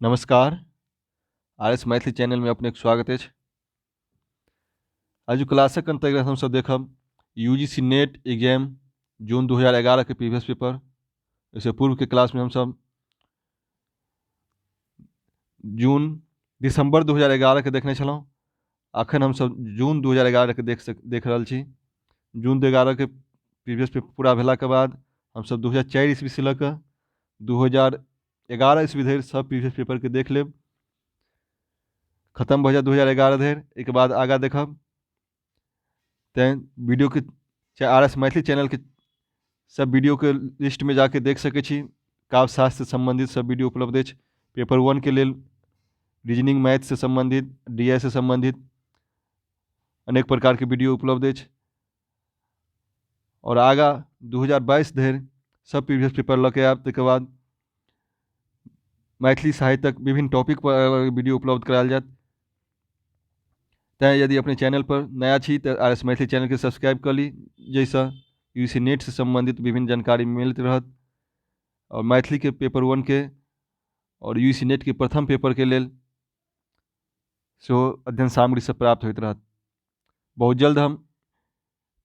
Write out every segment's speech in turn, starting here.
नमस्कार, R S Maithili चैनलमे अपनेके स्वागत अछि। आजुक क्लासक अन्तर्गत हमसभ देखब U G C NET exam जून 2011 के प्रीवियस पेपर। एहिसँ पूर्वके क्लासमे हमसभ जून दिसम्बर 2011 के देखने छलहुँ। अखन हमसभ जून 2011 के देख रहल छी। जून 2011 के प्रीवियस पेपर पूरा भेलाके बाद हमसभ 2004 ईस्वीसँ लऽ कऽ 2011 ईस्वी धरि सब प्रीवियस पेपरके देख लेब। खतम भऽ जायत 2011 धरि, एहिके बाद आगाँ देखब। तैँ वीडियोके चाहे आर एस मैथिली चैनलके सब वीडियोके लिस्टमे जाके देख सकै छी। काव्यशास्त्रसँ सम्बन्धित सब वीडियो उपलब्ध अछि। पेपर वनके लेल रीजनिंग मैथसँ सम्बन्धित, डी I सँ सम्बन्धित अनेक प्रकारके वीडियो उपलब्ध अछि। आओर आगाँ 2022 धरि सब प्रीवियस पेपर लऽ के आयब। ताहिके बाद मैथिली साहित्यक विभिन्न टॉपिक पर अलग अलग वीडियो उपलब्ध करायल जायत। तैँ यदि अपने चैनल पर नया छी तऽ आर एस मैथिली चैनलके सब्सक्राइब कऽ ली, जाहिसँ यू सी नेटसँ सम्बन्धित विभिन्न जानकारी मिलैत रहत। आओर मैथिलीके पेपर वनके आओर यू सी नेटके प्रथम पेपरके लेल सेहो अध्ययन सामग्री सब प्राप्त होइत रहत। बहुत जल्द हम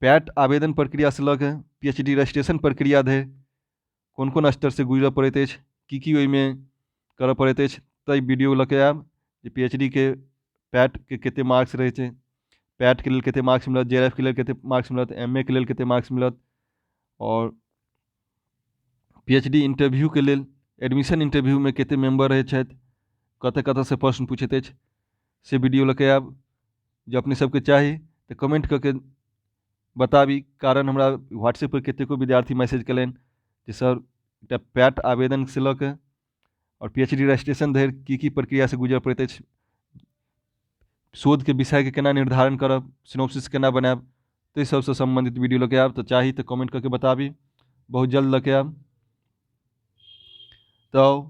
पैट आवेदन प्रक्रियासँ लऽ कऽ पी एच डी रजिस्ट्रेशन प्रक्रिया धरि कोन कोन स्तरसँ गुजरऽ पड़ैत अछि, की की ओहिमे करऽ पड़ैत अछि, ताहि वीडियो लऽ कऽ आयब। जे पी एच डी के पैटके कतेक मार्क्स रहै छै, पैटके लेल कतेक मार्क्स मिलत, जे आर एफ के लेल कतेक मार्क्स मिलत, एम ए के लेल कतेक मार्क्स मिलत, आओर पी एच डी इन्टरव्यूके लेल एडमिशन इन्टरव्यूमे कतेक मेम्बर रहै छथि, कतऽ कतऽसँ प्रश्न पूछैत अछि, से वीडियो लऽ कऽ आयब। जे अपने सबके चाही तऽ कमेन्ट कऽ के बताबी, कारण हमरा व्हाट्सएपपर कतेको विद्यार्थी मैसेज केलनि जे सर एकटा पैट आवेदनसँ लऽ कऽ आओर पी एच डी रजिस्ट्रेशन धरि की की प्रक्रियासँ गुजरऽ पड़ैत अछि, शोधके विषयके केना निर्धारण करब, सिनोप्सिस केना बनायब, ताहि सबसँ सम्बन्धित वीडियो लऽ कऽ आयब। तऽ चाही तऽ कमेन्ट कऽ के बताबी, बहुत जल्द लऽ कऽ आयब। तऽ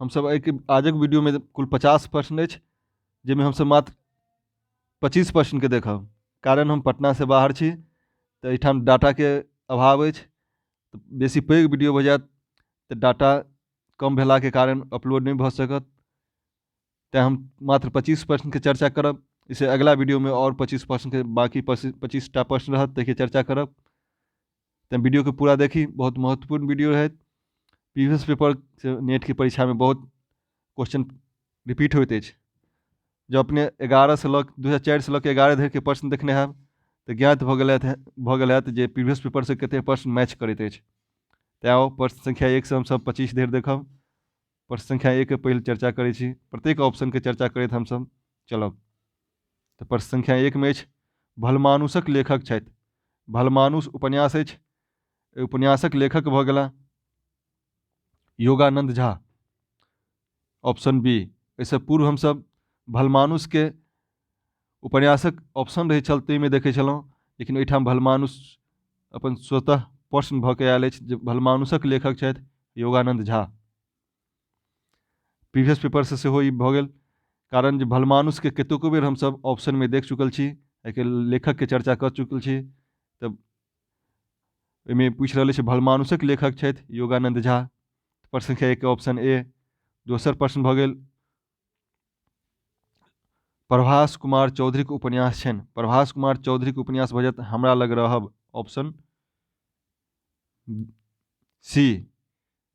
हमसब एहिके आजुक वीडियोमे कुल 50 प्रश्न अछि, जाहिमे हमसब मात्र 25 प्रश्नके देखब, कारण हम पटनासँ बाहर छी तऽ एहिठाम डाटाके अभाव अछि। बेसी पैघ वीडियो भऽ जायत तऽ डाटा कम भेलाके कारण अपलोड नहि भऽ सकत। तैँ हम मात्र 25 प्रश्नके चर्चा करब। एहिसँ अगिला वीडियोमे आओर 25 प्रश्नके बाँकी 25टा प्रश्न रहत ताहिके चर्चा करब। तैँ वीडियोके पूरा देखी, बहुत महत्वपूर्ण वीडियो रहत। प्रीवियस पेपरसँ नेटके परीक्षामे बहुत क्वेश्चन रिपीट होइत अछि। जँ अपने 11सँ लऽ 2004सँ लऽ कऽ 11 धरिके प्रश्न देखने हैब तऽ ज्ञात भऽ गेल हैत जे प्रीवियस पेपरसँ कतेक प्रश्न मैच करैत अछि। तैँ आउ, प्रश्न संख्या 1सँ हमसभ 25 धरि देखब। प्रश्न संख्या 1के पहिल चर्चा करै छी, प्रत्येक ऑप्शनके चर्चा करैत हमसभ चलब। तऽ प्रश्न संख्या 1मे अछि, भलमानुषक लेखक छथि। भलमानुष उपन्यास अछि, एहि उपन्यासक लेखक भऽ गेला योगानन्द झा, ऑप्शन बी। एहिसँ पूर्व हमसभ भलमानुषके उपन्यासक ऑप्शन रहै छल ताहिमे देखै छलहुँ, लेकिन ओहिठाम भलमानुष अपन स्वतः प्रश्न भऽ कऽ आयल अछि जे भलमानुषक लेखक छथि योगानन्द झा। प्रीवियस पेपरसँ सेहो ई भऽ गेल, कारण जे भलमानुषके कतेको बेर हमसभ ऑप्शनमे देख चुकल छी, एहिके लेखकके चर्चा कऽ चुकल छी। तऽ ओहिमे पूछि रहल अछि भलमानुषक लेखक छथि योगानन्द झा, प्रश्न संख्या 1 ऑप्शन ए। दोसर प्रश्न भऽ गेल प्रभास कुमार चौधरीके उपन्यास छनि। प्रभास कुमार चौधरीके उपन्यास भऽ जायत हमरा लग रहब, ऑप्शन सी।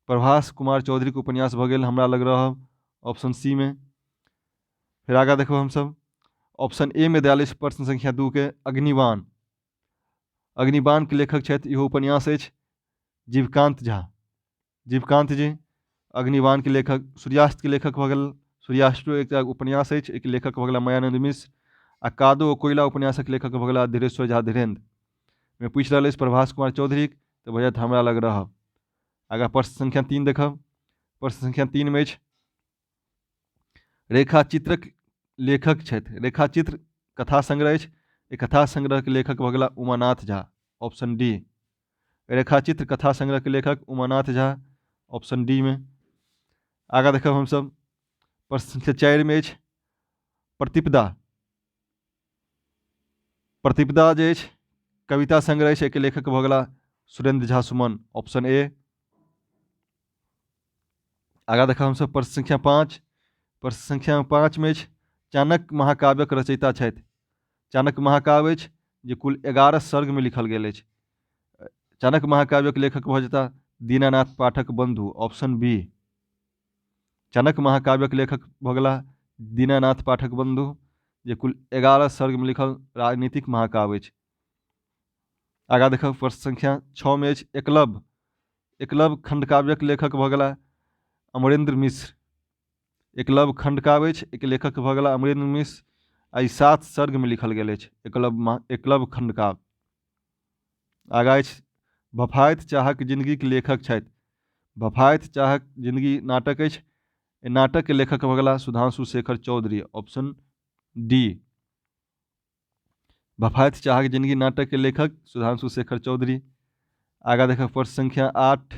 प्रभास कुमार चौधरीके उपन्यास भऽ गेल हमरा लग रहब, ऑप्शन सी मे। फेर आगाँ देखब हमसभ ऑप्शन ए मे देल अछि प्रश्न संख्या 2 के अग्निवान। अग्निवानके लेखक छथि, इहो उपन्यास अछि, जीवकांत झा। जीवकांत जी अग्निवानके लेखक। सूर्यास्तके लेखक भऽ गेल, सूर्यास्तो एकटा उपन्यास अछि, एहिके लेखक भऽ गेला मायानन्द मिश्र। आ कादो ओ कोयला उपन्यासक लेखक भऽ गेला धीरेश्वर झा धीरेन्द्र। ओहिमे पूछि रहल अछि प्रभास कुमार चौधरीक, तऽ भऽ जायत हमरा लग रहब। आगाँ प्रश्न संख्या 3 देखब। प्रश्न संख्या 3मे अछि रेखाचित्रक लेखक छथि। रेखाचित्र कथा संग्रह अछि, एहि कथा संग्रहके लेखक भऽ गेला उमानाथ झा, ऑप्शन डी। रेखाचित्र कथा संग्रहके लेखक उमानाथ झा, ऑप्शन डी मे। आगाँ देखब हमसभ प्रश्न संख्या 4मे अछि प्रतिपदा। प्रतिपदा जे अछि कविता संग्रह अछि, एहिके लेखक भऽ गेला सुरेंद्र झा सुमन, ऑप्शन ए। आगाँ देखब हमसभ प्रश्न संख्या 5। प्रश्न संख्या 5 मे अछि, चाणक्य महाकाव्यक रचयिता छथि। चाणक्य महाकाव्य अछि जे कुल 11 सर्गमे लिखल गेल अछि। चाणक्य महाकाव्यक लेखक भऽ जेताह दीनानाथ पाठक बंधु, ऑप्शन बी। चाणक्य महाकाव्यक लेखक भऽ गेलाह दीनानाथ पाठक बंधु, जे कुल 11 सर्गमे लिखल राजनीतिक महाकाव्य अछि। आगाँ देखब, प्रश्न संख्या 6 मे अछि, एकलव्य। एकलव्य खंडकाव्यक लेखक भऽ गेलाह अमरेंद्र मिश्र। एकलव्य खंडकाव्य अछि, एहिके लेखक भऽ गेलाह अमरेंद्र मिश्र आ ई 7 सर्गमे लिखल गेल अछि एकलव्य, एकलव्य खंडकाव्य। आगाँ अछि, भफाइत चाहक जिनगीक लेखक छथि। भफाइत चाहक जिनगी नाटक अछि, एहि नाटकके लेखक भऽ गेलाह सुधांशु शेखर चौधरी, ऑप्शन डी। भफाइत चाहक जिनगी नाटकके लेखक सुधांशु शेखर चौधरी। आगाँ देखब, प्रश्न संख्या 8।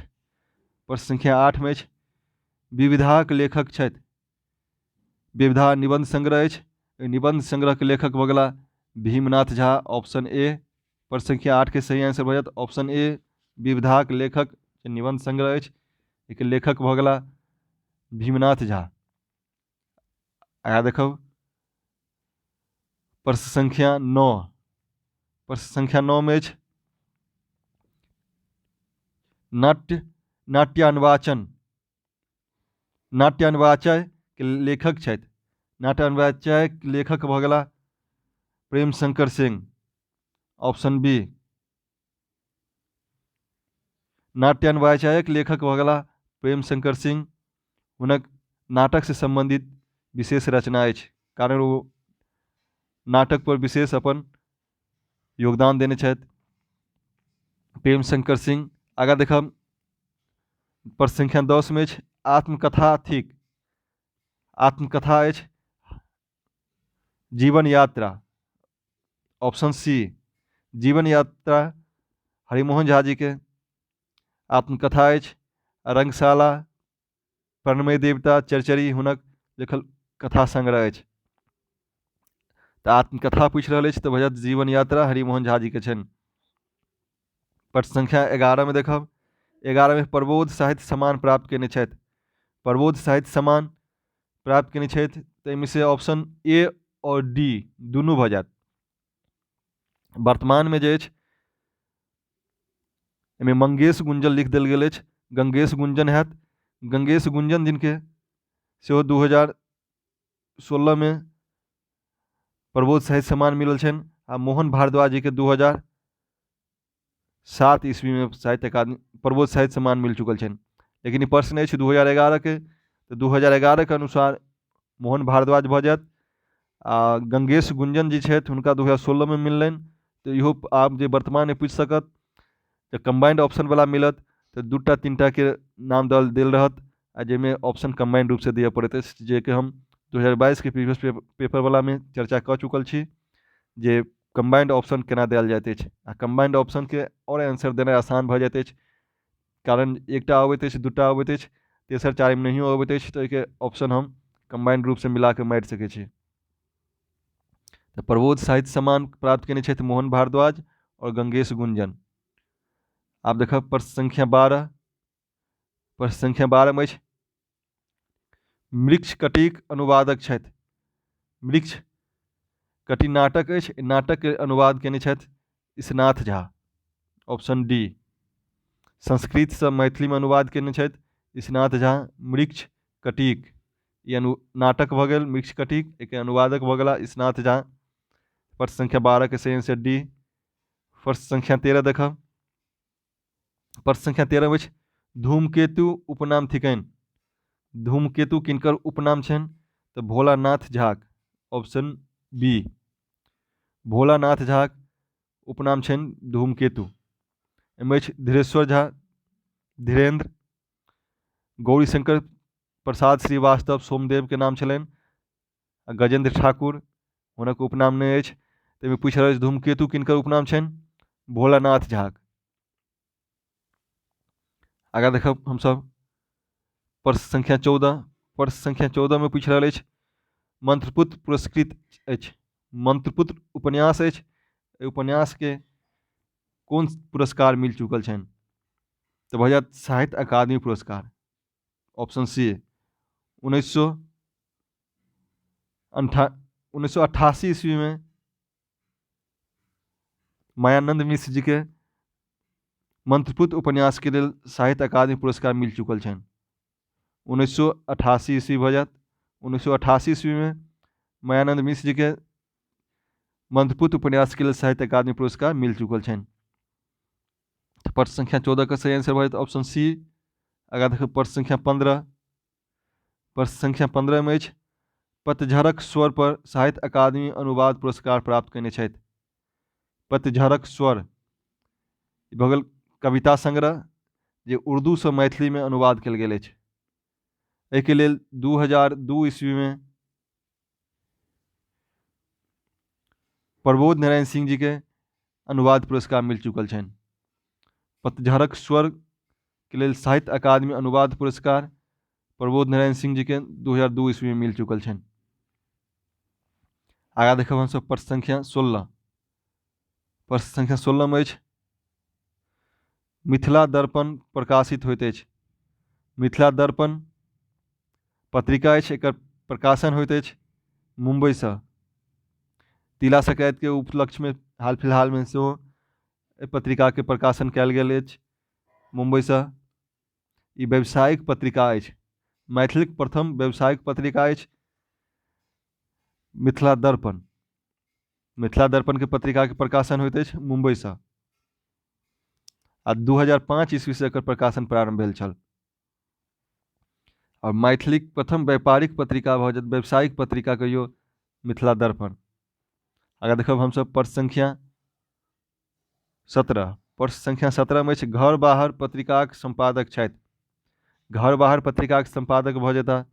प्रश्न संख्या 8मे अछि, विविधाक लेखक छथि। विविधा निबंध संग्रह अछि, एहि निबंध संग्रहके लेखक भऽ गेलाह भीमनाथ झा, ऑप्शन ए। प्रश्न संख्या 8के सही आंसर भऽ जायत ऑप्शन ए। विविधाक लेखक जे निबंध संग्रह अछि, एहिके लेखक भऽ गेलाह भीमनाथ झा। आगाँ देखब, प्रश्न संख्या 9। प्रश्न संख्या 9 मे अछि, नाट्य नाट्यान्वाचन नाट्यान्वाचय के लेखक छथि। नाट्यान्वाचय के लेखक भऽ गेलाह प्रेम शंकर सिंह, ऑप्शन बी। नाट्यान्वाचयक लेखक भऽ गेलाह प्रेम शंकर सिंह। हुनक नाटकसँ सम्बन्धित विशेष रचना अछि, कारण ओ नाटक पर विशेष अपन योगदान देने छथि प्रेम शंकर सिंह। आगाँ देखब, प्रश्न संख्या 10मे अछि, आत्मकथा थिक। आत्मकथा अछि जीवन यात्रा, ऑप्शन सी। जीवन यात्रा हरिमोहन झा जी के आत्मकथा अछि। रंगशाला, प्रणमय देवता, चरचरी हुनक लिखल कथा संग्रह अछि। तऽ आत्मकथा पूछि रहल अछि तऽ भऽ जायत जीवन यात्रा हरिमोहन झा जी के छनि। प्रश्न संख्या 11मे देखब। 11मे प्रबोध साहित्य सम्मान प्राप्त कयने छथि। प्रबोध साहित्य सम्मान प्राप्त कयने छथि तऽ एहिमे से ऑप्शन ए आओर डी दुनू भऽ जायत। वर्तमानमे जे अछि एहिमे मंगेश गुंजन लिख देल गेल अछि, गंगेश गुंजन हैत। गंगेश गुंजन जिनके सेहो 2016मे प्रबोध साहित्य सम्मान मिलल छनि आ मोहन भारद्वाज जीके 2007 ईस्वीमे साहित्य अकादमी प्रबोध साहित्य सम्मान मिल चुकल छनि। लेकिन ई प्रश्न अछि 2011के, तऽ 2011के अनुसार मोहन भारद्वाज भऽ जायत आ गंगेश गुंजन जी छथि, हुनका 2016मे मिललनि। तऽ इहो आब जे वर्तमानमे पूछि सकत तऽ कम्बाइंड ऑप्शनवला मिलत तऽ 2टा 3टाके नाम दल देल रहत आ जाहिमे ऑप्शन कम्बाइंड रूपसँ दिअ पड़ैत अछि, जेकि हम 2022के प्रीवियस पेपरवलामे चर्चा कऽ चुकल छी जे कम्बाइंड ऑप्शन केना देल जाइत अछि। आ कम्बाइंड ऑप्शनके आओर आंसर देनाइ आसान भऽ जाइत अछि, कारण एकटा अबैत अछि, 2टा अबैत अछि, तेसर चारिम नहियो अबैत अछि तऽ ओहिके ऑप्शन हम कम्बाइंड रूपसँ मिला कऽ मारि सकै छी। तऽ प्रबोध साहित्य सम्मान प्राप्त कयने छथि मोहन भारद्वाज आओर गंगेश गुंजन। आब देखब प्रश्न संख्या 12। प्रश्न संख्या 12मे अछि, वृक्ष कटिक अनुवादक छथि। वृक्ष कटि नाटक अछि, नाटकके अनुवाद कयने छथि ईशनाथ झा, ऑप्शन डी। संस्कृतसँ मैथिलीमे अनुवाद कयने छथि ईशनाथ झा वृक्ष कटिक। ई नाटक भऽ गेल वृक्ष कटिक, एहिके अनुवादक भऽ गेला ईशनाथ झा। प्रश्न संख्या 12के सही आंसर डी। प्रश्न संख्या 13 देखब। प्रश्न संख्या 13 अछि, धूमकेतु उपनाम थिकनि। धूमकेतु किनकर उपनाम छनि? तऽ भोलानाथ झाक, ऑप्शन बी। भोलानाथ झाक उपनाम छनि धूमकेतु। एहिमे अछि धीरेश्वर झा धीरेन्द्र, गौरीशंकर प्रसाद श्रीवास्तव सोमदेवके नाम छलनि आ गजेन्द्र ठाकुर हुनक उपनाम नहि अछि। ताहिमे पूछि रहल अछि धूमकेतु किनकर उपनाम छनि? भोलानाथ झाक। आगाँ देखब हमसभ प्रश्न संख्या 14। प्रश्न संख्या 14मे पूछि रहल अछि, मंत्रपुत्र पुरस्कृत अछि। मंत्रपुत्र उपन्यास अछि, एहि उपन्यासके कोन पुरस्कार मिल चुकल छनि? तऽ भऽ जायत साहित्य अकादमी पुरस्कार, ऑप्शन सी। उन्नैस सए अंठा 1988 ईस्वीमे मायानंद मिश्र जीके मंत्रपुत उपन्यासके लेल साहित्य अकादमी पुरस्कार मिल चुकल छनि। 1988 ईस्वी भऽ जायत। 1988 ईस्वीमे मायानंद मिश्र जीके मंत्रपुत उपन्यासके लेल साहित्य अकादमी पुरस्कार मिल चुकल छनि। तऽ प्रश्न संख्या 14 के सही आंसर भऽ जायत ऑप्शन सी। आगाँ देखियौ प्रश्न संख्या 15। प्रश्न संख्या 15 मे अछि पतझड़क स्वर पर साहित्य अकादमी अनुवाद पुरस्कार प्राप्त कयने छथि। पतझड़क स्वर भऽ गेल कविता संग्रह जे उर्दूसँ मैथिलीमे अनुवाद कयल गेल अछि। एहिके लेल 2002 ईस्वीमे प्रबोध नारायण सिंह जीके अनुवाद पुरस्कार मिल चुकल छनि। पतझड़क स्वरके लेल साहित्य अकादमी अनुवाद पुरस्कार प्रबोध नारायण सिंह जीके 2002 ईस्वीमे मिल चुकल छनि। आगाँ देखब हमसभ प्रश्न संख्या 16। प्रश्न संख्या 16 मे अछि मिथिला दर्पण प्रकाशित होइत अछि। मिथिला दर्पण पत्रिका अछि, एकर प्रकाशन होइत अछि मुम्बईसँ। तिला संक्रान्तिके उपलक्ष्यमे हाल फिलहालमे सेहो एहि पत्रिकाके प्रकाशन कयल गेल अछि मुम्बईसँ। ई व्यावसायिक पत्रिका अछि, मैथिलीक प्रथम व्यावसायिक पत्रिका अछि मिथिला दर्पण। मिथिला दर्पणके पत्रिकाके प्रकाशन होइत अछि मुम्बईसँ आ 2005 ईस्वीसँ एकर प्रकाशन प्रारम्भ भेल छल। आओर मैथिलीक प्रथम व्यापारिक पत्रिका भऽ जायत, व्यावसायिक पत्रिका कहियौ मिथिला दर्पण। आगाँ देखब हमसभ प्रश्न संख्या 17। प्रश्न संख्या 17 मे अछि घर बाहर पत्रिकाक सम्पादक छथि। घर बाहर पत्रिकाक सम्पादक भऽ जेता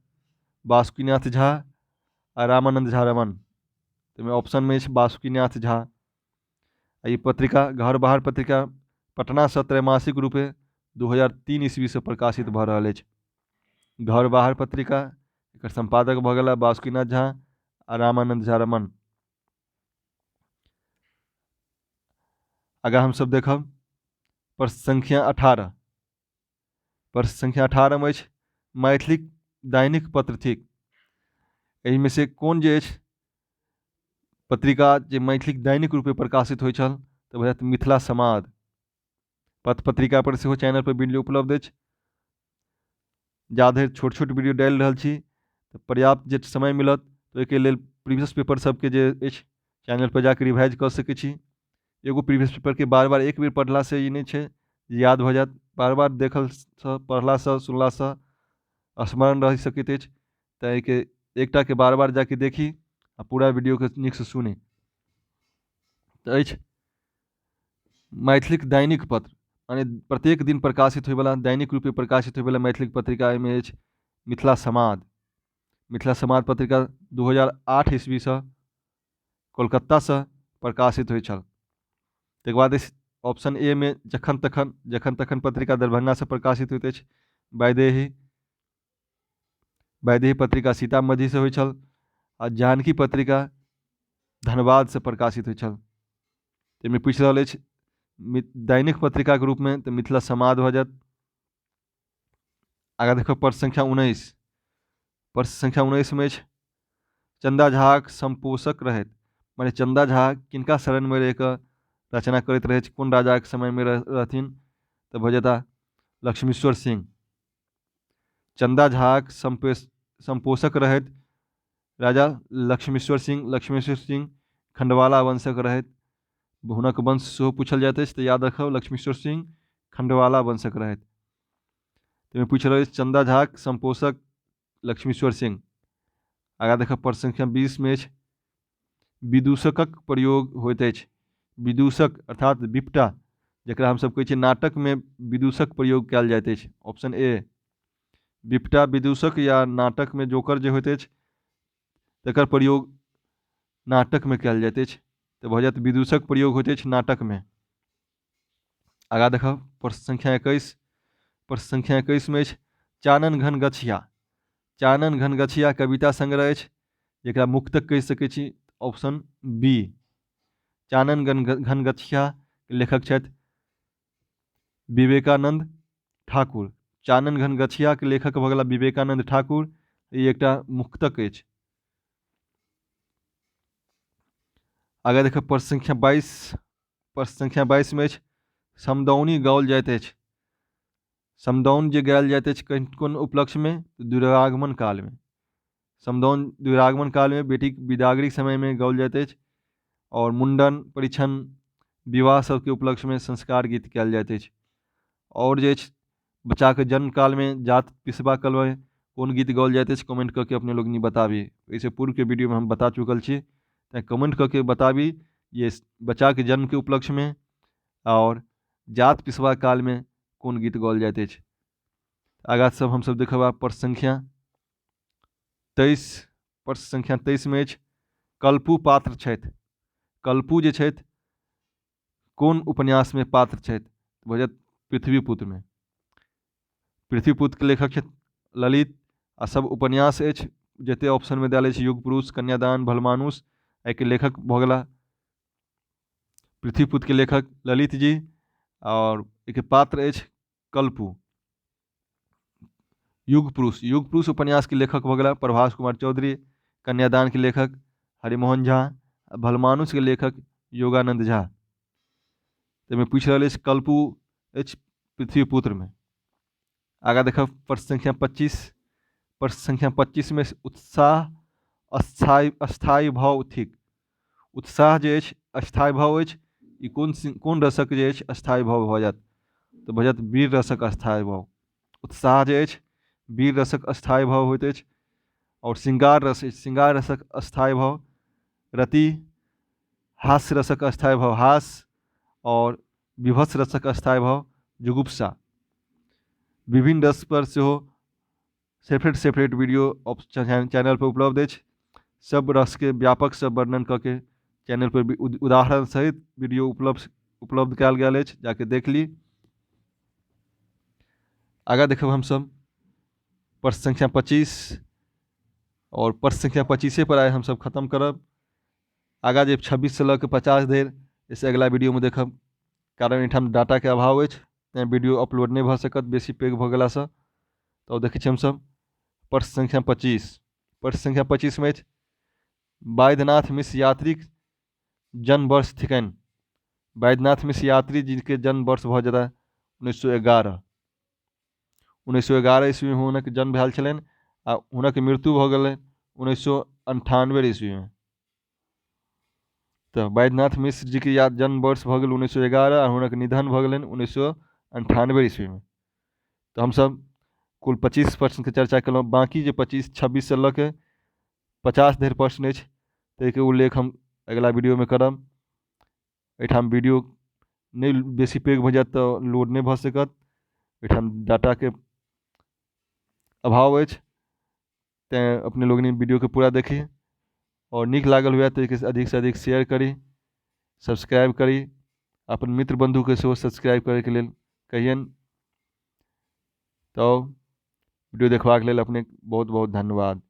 बासुकीनाथ झा आ रामानन्द झा रमण। ताहिमे ऑप्शनमे अछि बासुकीनाथ झा। आ ई पत्रिका घर बाहर पत्रिका पटनासँ त्रैमासिक रूपे 2003 ईस्वीसँ प्रकाशित भऽ रहल अछि। घर बाहर पत्रिका एकर सम्पादक भऽ गेला बासुकीनाथ झा आ रामानन्द झा रमण। आगाँ हमसभ देखब प्रश्न संख्या 18। प्रश्न संख्या 18 मे अछि मैथिलीक दैनिक पत्र थिक। एहिमे से कोन जे अछि पत्रिका जे मैथिलीक दैनिक रूपे प्रकाशित होइत छल तऽ भऽ जायत मिथिला समाद। पत्र पत्रिका पर सेहो चैनल पर वीडियो उपलब्ध अछि। जा धरि छोट छोट वीडियो डालि रहल छी तऽ पर्याप्त जे समय मिलत तऽ ओहिके लेल प्रीवियस पेपर सबके जे अछि चैनल पर जाके रिवाइज कऽ सकै छी। एगो प्रीवियस पेपरके बार बार एक बेर पढ़लासँ ई नहि छै जे याद भऽ जायत, बार बार देखलसँ पढ़लासँ सुनलासँ स्मरण रहि सकैत अछि। तऽ एहिके एकटाके बार बार जाके देखी आ पूरा वीडियोके नीकसँ सुनी। तऽ अछि मैथिलीक दैनिक पत्र माने प्रत्येक दिन प्रकाशित होइवला दैनिक रूपे प्रकाशित होइवला मैथिलीक पत्रिका एहिमे अछि मिथिला समाद। मिथिला समाद पत्रिका 2008 ईस्वीसँ कोलकातासँ प्रकाशित होइत छल। तकर बाद अछि ऑप्शन ए मे जखन तखन, जखन तखन पत्रिका दरभंगासँ प्रकाशित होइत अछि। वैदेही, वैदेही पत्रिका सीतामढ़ीसँ होइत छल आ जानकी पत्रिका धनबादसँ प्रकाशित होइत छल। ताहिमे पूछि रहल अछि दैनिक पत्रिकाके रूपमे तऽ मिथिला समाद भऽ जायत। आगाँ देखब प्रश्न संख्या 19। प्रश्न संख्या 19 मे अछि चन्दा झाक सम्पोषक रहथि, माने चन्दा झा किनका शरणमे रहि कऽ रचना करैत रहथि, कोन राजाके समयमे रहथिन तऽ भऽ जेता लक्ष्मीश्वर सिंह। चन्दा झाक सम्पोषक रहथि राजा लक्ष्मीश्वर सिंह। लक्ष्मीश्वर सिंह खंडवाला वंशक रहथि, हुनक वंश सेहो पूछल जाइत अछि तऽ याद राखब लक्ष्मीश्वर सिंह खंडवाला वंशक रहथि। ताहिमे पूछि रहल अछि चन्दा झाक सम्पोषक लक्ष्मीश्वर सिंह। आगाँ देखब प्रश्न संख्या 20 मे अछि विदूषकक प्रयोग होइत अछि। विदूषक अर्थात बिपटा, जकरा हमसभ कहै छियै नाटकमे विदूषक प्रयोग कयल जाइत अछि। ऑप्शन ए बिपटा विदूषक या नाटकमे जोकर जे होइत अछि तकर प्रयोग नाटकमे कयल जाइत अछि तऽ भऽ जायत विदूषक प्रयोग होइत अछि नाटकमे। आगाँ देखब प्रश्न संख्या 21। प्रश्न संख्या 21 मे अछि चानन घन गछिया। चानन घन गछिया कविता संग्रह अछि जकरा मुक्तक कहि सकै छी। ऑप्शन बी चानन घन गछिया लेखक छथि विवेकानंद ठाकुर। चानन घन गछियाके लेखक भऽ गेला विवेकानंद ठाकुर। ई एकटा मुक्तक अछि। आगाँ देखब प्रश्न संख्या 22। प्रश्न संख्या 22 मे अछि, समदाउनी गाओल जाइत अछि। समदाउन जे गायल जाइत अछि कोन उपलक्ष्यमे? दुरागमन कालमे। समदाउन दुरागमन कालमे, बेटीक बिदागरीक समयमे गाओल जाइत अछि आओर मुण्डन, परिछन, विवाह सभके उपलक्ष्यमे संस्कार गीत कयल जाइत अछि। आओर जे अछि, बच्चाके जन्म कालमे, जात पिसबा कालमे कोन गीत गाओल जाइत अछि? कमेंट कऽ के अपने लोकनि बताबी। एहिसँ पूर्वके वीडियोमे हम बता चुकल छी, तैँ कमेंट कऽ के बताबी जे बच्चाके जन्मके उपलक्ष्यमे आओर जात पिसबा कालमे कोन गीत गाओल जाइत अछि। आगाँ सब हमसब देखब आब प्रश्न संख्या 23। प्रश्न संख्या 23मे अछि, कल्पू पात्र छथि। कल्पू जे छथि, कोन उपन्यासमे पात्र छथि? भऽ जायत पृथ्वीपुत्रमे। पृथ्वीपुत्रके लेखक छथि ललित आ सब उपन्यास अछि जतेक ऑप्शनमे देल अछि, युग पुरुष, कन्यादान, भलमानुस, एहिके लेखक भऽ गेला पृथ्वीपुत्रके लेखक ललित जी आओर एहिके पात्र अछि कल्पू। युग पुरुष, युग पुरुष उपन्यासके लेखक भऽ गेला प्रभास कुमार चौधरी, कन्यादानके लेखक हरिमोहन झा, भलमानुसके लेखक योगानन्द झा। ताहिमे पूछि रहल अछि, कल्पू अछि पृथ्वीपुत्रमे। आगाँ देखब प्रश्न संख्या 25। प्रश्न संख्या 25मे उत्साह अस्थायी अस्थायी भाव थिक। उत्साह जे अछि अस्थायी भाव अछि, ई कोन कोन रसक जे अछि अस्थायी भाव भऽ जायत? तऽ भऽ जायत वीर रसक अस्थायी भाव। उत्साह जे अछि वीर रसक अस्थायी भाव होइत अछि। आओर श्रृंगार रस अछि, श्रृंगार रसक अस्थायी भाव रति, हास्य रसक अस्थायी भाव हास आओर विभत्स रसक अस्थायी भाव जुगुप्सा। विभिन्न रस पर सेहो सेपरेट सेपरेट वीडियो चैनल पर उपलब्ध अछि। सब रसके व्यापकसँ वर्णन कऽ के चैनल पर उदाहरण सहित वीडियो उपलब्ध उपलब्ध कयल गेल अछि, जाके देख ली। आगाँ देखब हमसब प्रश्न संख्या 25 आओर प्रश्न संख्या 25 पर आइ हमसब खतम करब। आगाँ जे 26सँ लऽ कऽ 50 धरि, एहिसँ अगिला वीडियोमे देखब, कारण एहिठाम डाटाके अभाव अछि, तैँ वीडियो अपलोड नहि भऽ सकत बेसी पैघ भऽ गेलासँ। तऽ देखै छी हमसब प्रश्न संख्या 25। प्रश्न संख्या 25मे अछि, वैद्यनाथ मिश्र यात्रीक जन्म वर्ष थिकनि। वैद्यनाथ मिश्र यात्री जीके जन्म वर्ष भऽ जेता 1911। 1911 ईस्वीमे हुनक जन्म भेल छलनि आ हुनक मृत्यु भऽ गेलनि 1998 ईस्वीमे। तऽ वैद्यनाथ मिश्र जीके याद जन्म वर्ष भऽ गेल 1911 आ हुनक निधन भऽ गेलनि 1998 ईस्वीमे। तऽ हमसब कुल 25 प्रश्नके चर्चा केलहुँ। बाँकी जे 25, 26सँ लऽ के 50 धरि प्रश्न अछि, ताहिके उल्लेख हम अगिला वीडियोमे करब। एहिठाम वीडियो नहि बेसी पैघ भऽ जायत तऽ लोड नहि भऽ सकत, एहिठाम डाटाके अभाव अछि। तैँ अपने लोकनि वीडियोके पूरा देखी आओर नीक लागल हुए तऽ एहिके अधिकसँ अधिक शेयर करी, सब्सक्राइब करी, अपन मित्र बन्धुके सेहो सब्सक्राइब करैके लेल कहियनि। तऽ वीडियो देखबाक लेल अपनेके बहुत बहुत धन्यवाद।